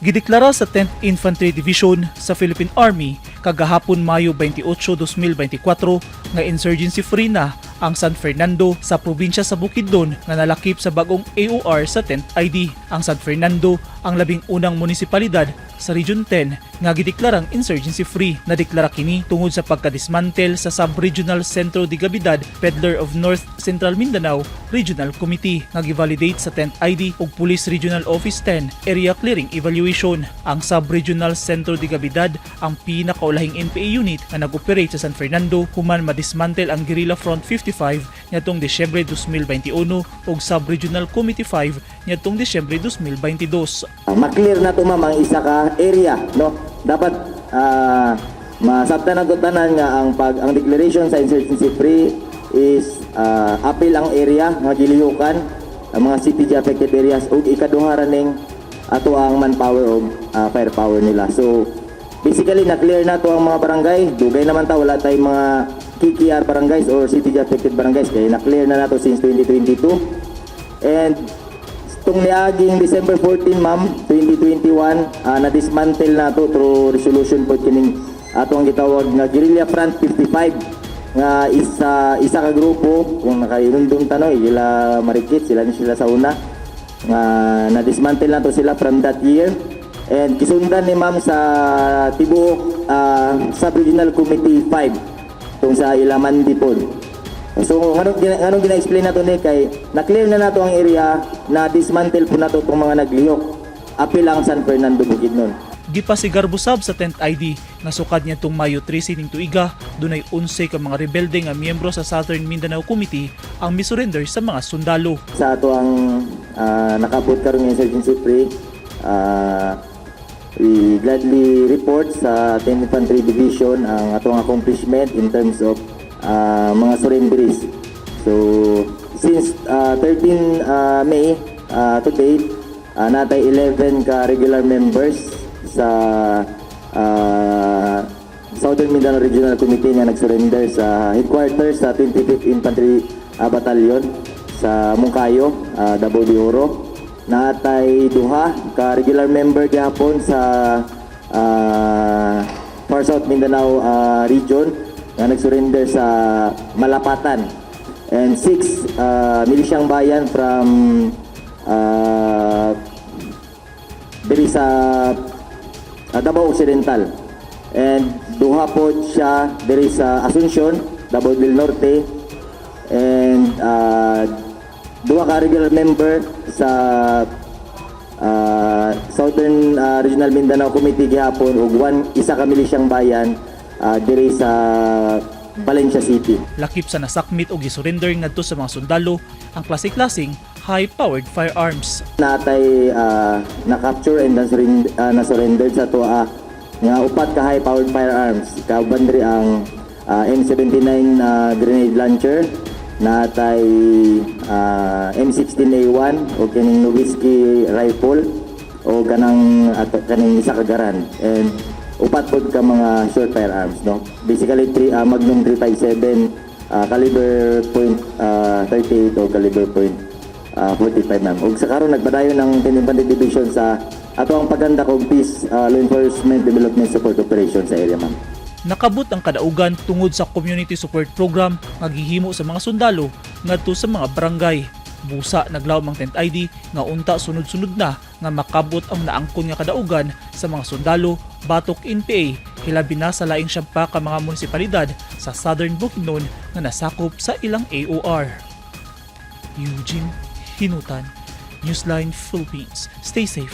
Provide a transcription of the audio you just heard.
Gideklara sa 10th Infantry Division sa Philippine Army kagahapon, Mayo 28, 2024, nga insurgency free na ang San Fernando sa probinsya sa Bukidnon nga nalakip sa bagong AOR sa 10th ID. Ang San Fernando ang 11 na munisipalidad sa Region 10 nga gideklarang insurgency free. Nadeklara kini tungod sa pagkadismantle sa Sub-Regional Centro de Gavidad Pedlar of North Central Mindanao Regional Committee nga givalidate sa 10th ID ug Police Regional Office 10 Area Clearing Evaluation. Ang Sub-Regional Centro de Gavidad ang pinakaulahing NPA unit nga nag-operate sa San Fernando human madismantle ang Guerrilla Front 55 niadtong Disyembre 2021 ug Sub-Regional Committee 5 niadtong Disyembre 2022. Ma-clear na to, ma'am, ang isa ka area, no? Dapat masabtan nato tanan nga ang declaration sa insurgency free is apil ang area nga gilihukan, ang mga CTG affected areas, ug ikaduha ra ning ato ang manpower o firepower nila. So basically, na clear na to ang mga barangay. Dugay naman ta wala tay mga KKR barangays or CTG affected barangays kay na clear na nato since 2022. And itong niaging December 14, ma'am, 2021, na-dismantle na to through resolution po kining atong gitawag nga Guerrilla Front 55 nga isa isa ka grupo. Kung nakainundong tanoy ila Marikit, sila ni sila sa una nga na-dismantle na to sila from that year, and kisundan ni, ma'am, sa tibuok Sub-Regional Committee 5 tung sa Ilaman pod. So nganong gina-explain nato ni kay na-clear na nato ang area, na dismantle po nato itong mga naglihok. Apil ang San Fernando, Bukidnon. Gipasigarbo sab sa 10th ID nga sukad niadtong Mayo 13 ning tuiga, dunay 11 ka mga rebelde nga miyembro sa Southern Mindanao Committee ang misurrender sa mga sundalo. Sa ato ang nakabot karong insurgency free, we gladly report sa 10th Infantry Division ang atong accomplishment in terms of mga surrenderies. So since 13 May to date, natay 11 ka regular members sa Southern Mindanao Regional Committee nga nag-surrender sa headquarters sa 25th Infantry Battalion sa Monkayo, Davao de Oro. Naatay duha ka regular member gihapon sa Far South Mindanao region nga nag-surrender sa Malapatan and six milisyang bayan from diri sa Davao Occidental and duha po siya diri sa Asuncion, Davao del Norte, and duha ka regular member sa Southern Regional Mindanao Committee gihapon ug one isa ka milisyang bayan diri sa Valencia City. Lakip sa nasakmit o gisurrender ngadto sa mga sundalo ang klase-klaseng high-powered firearms. Natay na-capture and na-surrender sa atoa nga upat ka high-powered firearms. Kauban diri ang M79 grenade launcher, natay M16A1 o kining Nowitzki rifle o kanang ato, kaning isa ka Garand and upat pod ka mga short firearms, no? Basically three, Magnum 357 caliber point 38 o caliber point 45, ma'am. Ug sa karon, nagpadayon ang 10th Infantry Division sa ato ang pag-conduct og peace law enforcement development support operation sa area, ma'am. Nakabot ang kadaugan tungod sa community support program nga gihimo sa mga sundalo ngadto sa mga barangay. Busa naglaom ang 10th ID nga unta sunod-sunod na nga makabot ang naangkon nga kadaugan sa mga sundalo batok NPA, hilabi na sa laing 9 pa ka mga munisipalidad sa Southern Bukidnon nga nasakop sa ilang AOR. Eugene Hinutan, Newsline Philippines. Stay safe.